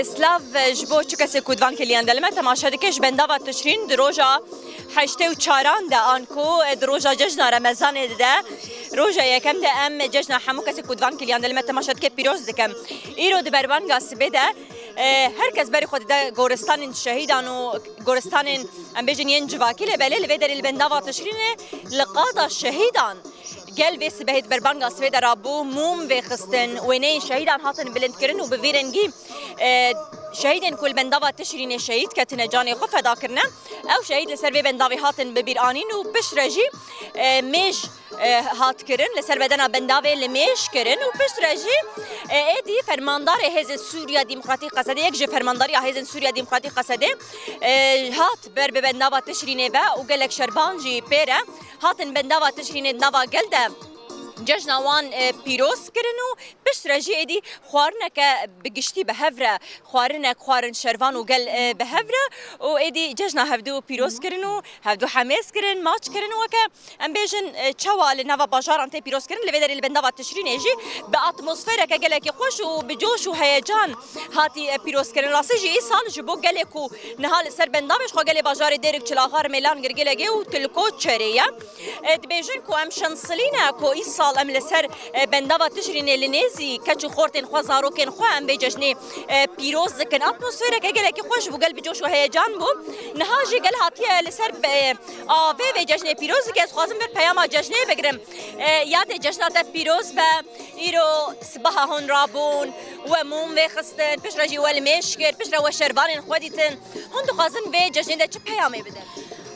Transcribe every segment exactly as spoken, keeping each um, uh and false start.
Silav ji bo çi kesê ku di van kiliyan de li me temaşe dike, ji bendava Tişrîn di roja heştê û çaran de, an ku di roja cejna Remezanê de, roja yekem de em cejna hemû kesê ku di van kiliyan de li me temaşe dike pîroz dikim. Îro di berbanga sibê de, e, her kes berê xwe dide goristanên şehîdan û goristanên, em bêjin, yên civakî, lê belê li vê derê li bendava Tişrînê li qada şehîdan gel vê sibehê di berbanga sibê de rabû, mûm vêxistin, wêneyên şehîdan hatin bilindkirin û bi vî rengî, e, şehîdên ku li bendava Tişrînê şehîd ketine, canê xwe feda kirine, ew şehîd li ser vê bendavê hatin bibîranîn û piştre jî, e, mêj, e, hat kirin, li ser bedena bendavê li mêj kirin û piştre jî, e, êdî fermandarê Hêzên Sûriya Demokratîk Qesedê, yek ji fermandariya Hêzên Sûriya Demokratîk Qesedê, e, hat ber bi bendava Tişrînê ve û gelek şervan jî pê re hatin bendava Tişrînê di nava gel de cejna wan, e, pîroz kirin û piştre jî êdî xwarineke bi giştî bi hev re, xwarinek xwarin şervan û gel, e, bi hev re û êdî cejna hevdû pîroz kirin û hevdû hemêz kirin, maç kirin û weke, em bêjin, e, çawa li nava bajaran tê pîroz kirin, li vê derê li bendava Tişrînê jî bi atmosfereke gelekî xweş û bi coş û heyecan hatî, e, pîroz kirin. Rastî jî îsal ji bo gelê ku niha li ser bendavê, ji xwe gelê bajarê Dêrik, Çilahar, Mêlan, Girgilege û Tilko Çerê ye. E, dibêjin ku em şensilî ne ku îsal em li ser, e, bendava Tişrînê li nêzî keç û xortên xwe, zarokên xwe em vê cejnê, e, pîroz dikin. Atmosfereke gelekî xweş bû, gel bi coş û heyecan bû. Niha jî gel hatiye li ser, e, avê vê cejnê pîroz dike. Ez dixwazim vir peyama cejnê bigirim. E, yadê cejna te pîroz be. Îro sibaha hûn rabûn, we mûm vêxistin, piştre jî we li mêj kir, piştre we şervanên xwe dîtin. Hûn dixwazin vê cejnê de çi peyamê bidin?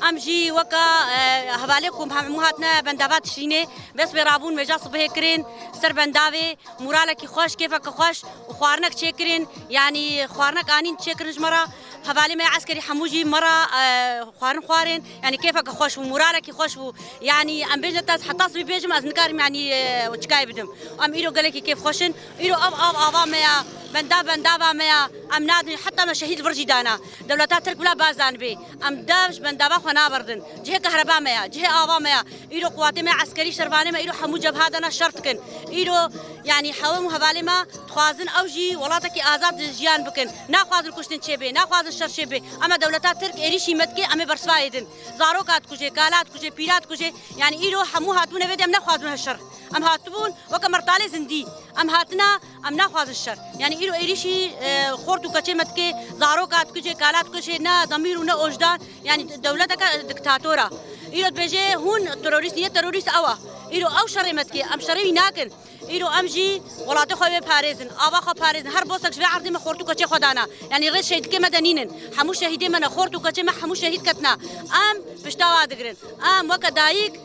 Em jî weke, e, hevalê ku hemû hatine bendava Tişrînê, vê sibê rabûn, mêja sibihê kirin, ser bendavê, moralekî xweş, kêfeke xweş û xwarinek çêkirin. Yanî xwarinek anîn çêkirin ji me re. Hevalê me ya eskerî hemû jî me re, e, xwarin xwarin. Yanî kêfeke xweş bû, moralekî xweş bû. Yanî em bêjin te, heta sibî bêjim, ez nikarim, yanî, e, çikayê bidim. Em îro gelekî kêfxweş in. Îro ev av ava me ya, benda bendava me ya. Em nadin, heta me şehîd vir jî dana. Dewleta Tirk bila baz danibê. Em dev ji bendava xwe naberdin. Cihê kehreba me ya, cihê ava me ya. Îro quwatê me eskerî, şervanê me îro hemû cebha dana şer dikin. Îro, yanî, hemû hevalê me dixwazin ew jî welatekî azad jiyan bikin. Naxwazin kuştin çêbê, naxwazin şer çêbê. Ema dewleta Tirk êrîşî me dike, em ê bersiva êdin. Zaroka dikuje, kala dikuje, pîra dikuje. Yanî îro hemû hatibûne vê de, em nexwazibûne şer. Em hatibûn weke mertalê zindî. Em hatina, em naxwazin şer. Yanî îro êrîşî, e, xort û keçê me dike, zaroka dikuje, kala dikuje, ne demîr û ne ojdan. Yanî dewleteke diktator e. Îro dibêje hûn terorîst, yê terorîst ew e. Îro ew şerê me dike, em şerê wî nakin. Îro em jî welatê xwe wê parêzin, ava xwe parêzin. Her bosek ji vê erdê me xort û keçê xwe dana. Yanî rê şehîdkê me de nînin. Hemû şehîdê me ne, xort û keçê me hemû şehîd ketine. Em pişta wa digirin. Em weke dayik,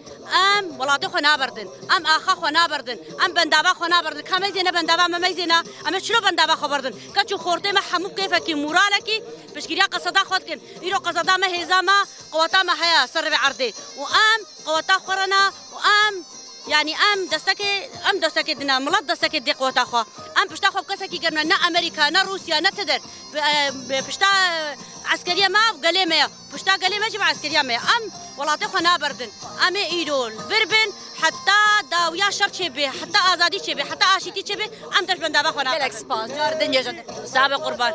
em welatê xwe naberdin. Em axa xwe naberdin. Em bendava xwe naberdin. Ka meyzê ne bendava me meyzê ne. Em ê çilo bendava xwe berdin? Keç û xortê me hemû kêfekî, moralekî piştgiriya qeseda xwe dikin. Îro qeseda me, hêza me, qeweta me heye ser vê erdê. Û em qeweta xwe re ne û em Yanî em destekê, em destekê dine, milet destekê dê qeweta xwe. Em pişta xwe bi kesekî germ ne, ne Amerîka, ne Rûsya, ne ti der. Bi, e, bi pişta, e, eskeriya me, gelê me ye. Pişta gelê me jî bi eskeriya me ye. Em welatê xwe naberdin. Em ê îro li vir bin, heta dawiya şer çêbê, heta azadî çêbê, heta aşîtî çêbê, em dev ji bendava xwe naberdin. Gelek spas. Car din cejn. Sabe qurban.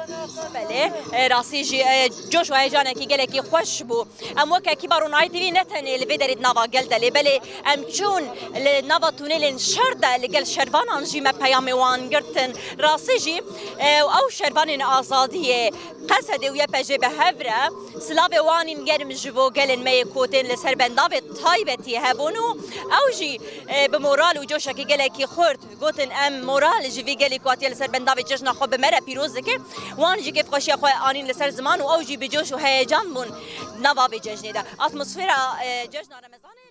Belê, e, rastî jî, e, coş û heyecanekî gelekî xweş bû. Em weke ekîba Ronahî T V ne tenê li vê derê di nava gel de lê, belê em çûn li nava tunelên şer de li gel şervanan jî me peyamê wan girtin. Rastî jî, e, ew şervanên azadiyê Qesedê û Y P J bi hev re silavê wan ên germ ji bo gelên me yê ku tên li ser bendavê taybetî hebûn û ew jî, e, bi moral û coşekî gelekî xurt Gotin, em moral ji vî gelî ku hatiye li ser bendavê cejna xwe bi me re pîroz dike. Wan jî kêfxweşiya xwe anîn li ser ziman û ew jî bi coş û heyecan bûn nava vê cejnê de. Atmosfera, e, cejna Remezanê